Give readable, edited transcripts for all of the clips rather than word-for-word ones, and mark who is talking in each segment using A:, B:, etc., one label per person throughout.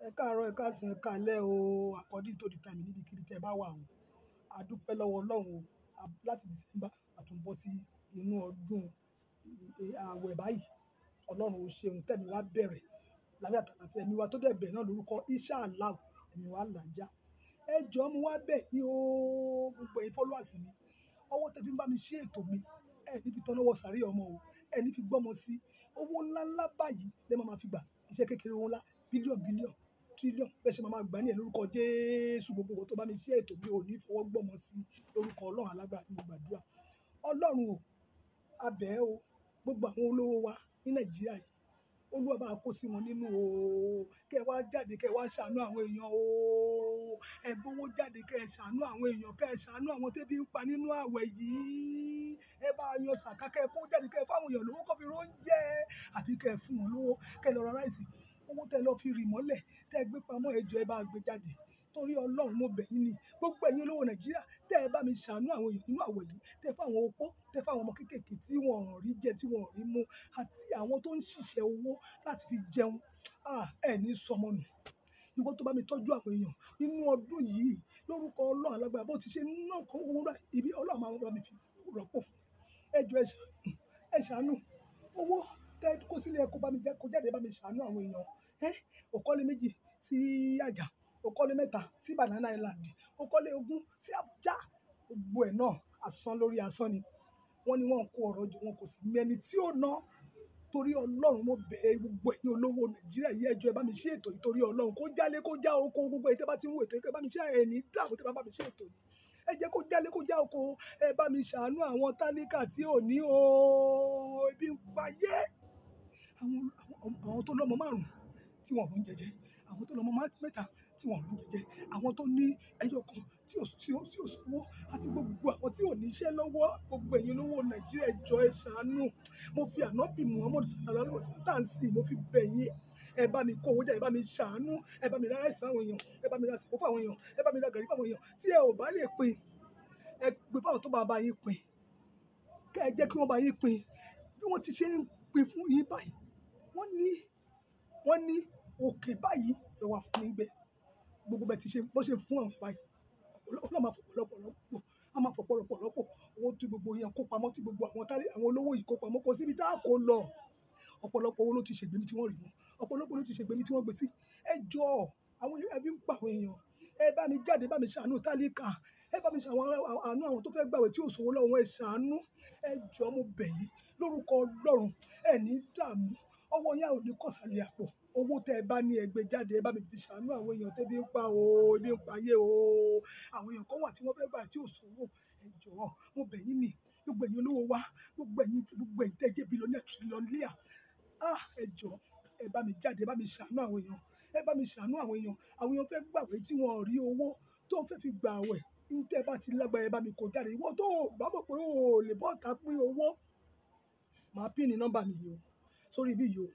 A: Ẹ káàárọ̀, ẹ káàsán, ẹ káalẹ́ o. According to the time níbikíbi tí ẹ bá wà o. A dúpẹ́ lọ́wọ́ Ọlọ́run o. Láti December, a tún bọ́ sí inú ọdún àwẹ̀ báyìí. Ọlọ́run ó ṣeun, tẹ̀mí wa bẹ̀rẹ̀ láyọ̀ àtàlàáfíà. Ẹ̀mí wa tó dẹ̀ bẹ̀rẹ̀ náà lórúkọ Inshallah, ẹ̀mí wa làjá. Ẹ jọ̀ọ́ mo wá bẹ̀ yín o, gbogbo ẹ̀yin followers mi. Ọwọ́ tẹ fi ń bá mi ṣe ètò mi, ẹ ní fi tọ́nà wọ sàárè ọmọ o, ẹ ní fi gbọ́mọ sí. Owó ńlá ńlá báyìí lẹ máa ma fi gbà. Iṣẹ́ kékeré owó ńlá, bílíọ̀nù bílíọ̀nù, tírílíọ̀nù. Bẹ́ẹ̀ ṣe máa ma gbà ní ẹ̀ lórúkọ Jésù. Gbogbo nǹkan tó bá mi ṣe ètò mi ò ní fọwọ́ gbọ́mọ sí lórúkọ Ọlọ́run alágbára ni mo gbàdúrà. Ọlọ́run o, a bẹ̀ ẹ́ o. Gbogbo àwọn olówó wa ní Nàìjíríà yìí, Olúwa bá kó sí wọn nínú o. Kẹ́ ẹ wá jáde, kẹ́ ẹ wá ṣàánú àwọn èèyàn o. Ẹ gbówó jáde, kẹ́ ẹ ṣàánú àwọn èèyàn, kẹ́ ẹ ṣàánú àwọn tẹ́bí ń pa nínú àwẹ̀ yìí. Ẹ bá yan sàká, kẹ́ ẹ kó jáde, kẹ́ ẹ fún àwọn èèyàn lówó kó fi róúnjẹ, àbí kẹ́ ẹ fún wọn lówó, kẹ́ ẹ lọ ra ráìsì. Owó tẹ lọ fi rì mọ́lẹ̀, tẹ gbé pamọ́, ẹ jọ̀ọ́ ẹ bá gbé jáde. Torí Ọlọ́run mo bẹ̀ yín ni. Gbogbo ẹ̀yin olówó Nàìjíríà, tẹ ẹ bá mi ṣàánú àwọn èèyàn nínú àwẹ̀ yìí, tẹ fún àwọn opó, tẹ fún àwọn ọmọ kéékèèké tí wọ́n ò rí jẹ, tí wọ́n ò rí mu, àti àwọn tó ń ṣiṣẹ́ owó láti fi jẹun. Ah, ẹ ní sọmọ nù. Ìwọ tó bá mi tọ́jú àwọn èèyàn nínú ọdún yìí lórúkọ Ọlọ́run alágbára, bó ti ṣe ná kan owó rà, ibi Ọlọ́run máa bá mi fi rọ́pò fún ẹ. Ẹ jọ̀ọ́ ẹ ṣàánú, ẹ ṣàánú. Owó tẹ kó sílẹ̀, ẹ kó bá mi jẹ́, kó jáde bá mi ṣàánú àwọn èèyàn. Ẹ́, ó kọ́lé méjì sí Ajah, ó kọ́lé mẹ́ta sí Banana Island, ó kọ́lé 20 sí Abuja. Gbogbo ẹ̀ náà asán lórí asán ni. Wọ́n ní wọ́n ń kó ọ̀rọ̀ jọ, wọn kò sì mọ ẹni tí ó ná. Torí Ọlọ́run mo bẹ̀ ẹ́ gbogbo ẹ̀yin olówó Nàìjíríà yìí, ẹ jọ̀ọ́ ẹ bá mi ṣe ètò yìí torí Ọlọ́run. Kó jálé, kó já oko, gbogbo ẹ̀yin tí ẹ bá ti ń wo ètò yìí, kí ẹ bá mi ṣe ẹ ní dààmú tí ẹ bá mi ṣe ètò yìí. Ẹ jẹ́ kó jálé, kó já oko. Ẹ bá mi ṣàánú àwọn tálíkà tí ò ní o. Ebi ń pa ayé. Àwọn tó lọ́mọ márùn-ún tí wọ́n ò róúnjẹ jẹ, àwọn tó lọ́mọ mẹ́ta tí wọ́n ò róúnjẹ jẹ, àwọn tó ní ẹyọ kan tí ò sówó, àti gbogbo àwọn tí ò ní iṣẹ́ lọ́wọ́. Gbogbo ẹ̀yin olówó Nàìjíríà, ẹ jọ̀ọ́ ẹ ṣàánú. Mo fi ànábì Muhammad sallallahu alaihi wasallam tá ń sìn, mo fi bẹ̀ yín. Ẹ bá mi kó owó jáde, ẹ bá mi ṣàánú, ẹ bá mi ra ráìsì fún àwọn èèyàn, ẹ bá mi ra sẹ̀mó fún àwọn èèyàn, ẹ bá mi ra gàrí fún àwọn èèyàn. Tí ẹ ò bá lè pín, ẹ gbé fún àwọn tó bá bá yín pín. Kẹ́ ẹ jẹ́ kí wọ́n bá yín pín. Bí wọ́n ti ṣe ń pín fún yín báyìí, wọ́n ní òkè báyìí ló wà fún yín gbé. Gbogbo bẹ́ẹ̀ tí ṣe, bó ṣe fún àwọn báyìí, Ọlọ́run máa fọ̀pọ̀lọpọ̀ rọ́pò. A máa fọ̀pọ̀lọpọ̀ rọ́pò. Owó tí gbogbo yẹn kó pamọ́, tí gbogbo àwọn tálí, àwọn olówó yìí kó pamọ́, kó síbi tá a kó lọ. Ọ̀pọ̀lọpọ̀ owó ló ti ṣègbè mi tí wọ́n rí mọ́. Ọ̀pọ̀lọpọ̀ ló ti ṣègbè mi tí wọ́n gbé sí. Ẹ jọ̀ọ́, àwọn ẹbí ń pa àwọn èèyàn. Ẹ bá mi jáde, bá mi ṣàánú tálíkà. Ẹ bá mi ṣàánú àwọn tó fẹ́ gbàwẹ̀ tí ò sówó lọ́wọ́ wọn, ẹ ṣàánú. Ẹ jọ̀ọ́ mo bẹ̀ yín lórúkọ Ọlọ́run. Ẹ ní dààmú. Ọwọ́ yín ò ní kọ̀sàlẹ̀ àpò. Owó tẹ ẹ bá ní ẹ gbé jáde, ẹ bá mi fi ṣàánú àwọn èèyàn tẹ́bí ń pa o, ebi ń pa ayé o. Àwọn èèyàn kan wà tí wọ́n fẹ́ gbà tí ò sówó. Ẹ jọ̀ọ́, mo bẹ̀ yín ni. Gbogbo ẹ̀yin olówó wa, gbogbo ẹ̀yin tẹ́ jẹ́ billionaire, trillionaire. Ah, ẹ jọ̀ọ́, ẹ bá mi jáde, ẹ bá mi ṣàánú àwọn èèyàn. Ẹ bá mi ṣàánú àwọn èèyàn. Àwọn èèyàn fẹ́ gbàwẹ̀ tí wọ́n ò rí owó tó ń fẹ́ fi gbàwẹ̀. Ní tẹ́ ẹ bá ti lágbára, ẹ bá mi kó jáde. Ìwọ tó bá mọ̀ pé o ò lè bọ́ta pín owó, màá pín ní nọ́mbà mi yìí o, sórí ibí yìí o.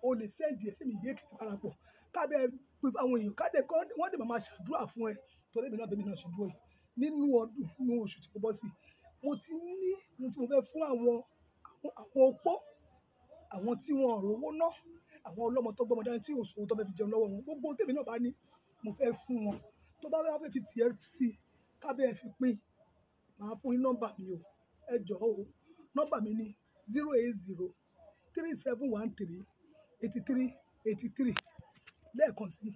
A: O lè send ẹ sí mi yé Èkìtì parapọ̀. Ká bẹ́ẹ̀ pín fún àwọn èèyàn, ká dẹ̀ kọ́, wọ́n dẹ̀ máa ṣàdúrà fún ẹ. Torí èmi náà bẹ́ẹ̀ mi náà ṣe dúró yìí. Nínú ọdún, nínú oṣù tí mo bọ́ sí, mo ti ní ohun tí mo fẹ́ fún àwọn opó, àwọn tí wọ́n ò rówó ná, àwọn ọlọ́mọ tó gbọ́mọ dání tí ò sówó tó fẹ́ fi jẹun lọ́wọ́ wọn. Gbogbo ohun tí èmi náà bá ní, mo fẹ́ fún wọn. Tó bá fẹ́ fi tiẹ̀ sí, ká bẹ́ẹ̀ fi pín, màá fún yín nọ́mbà mi o. Ẹ jọ̀ọ́ o. Nọ́mbà mi ni 080 3713 83 83. Lẹ́ẹ̀kan sí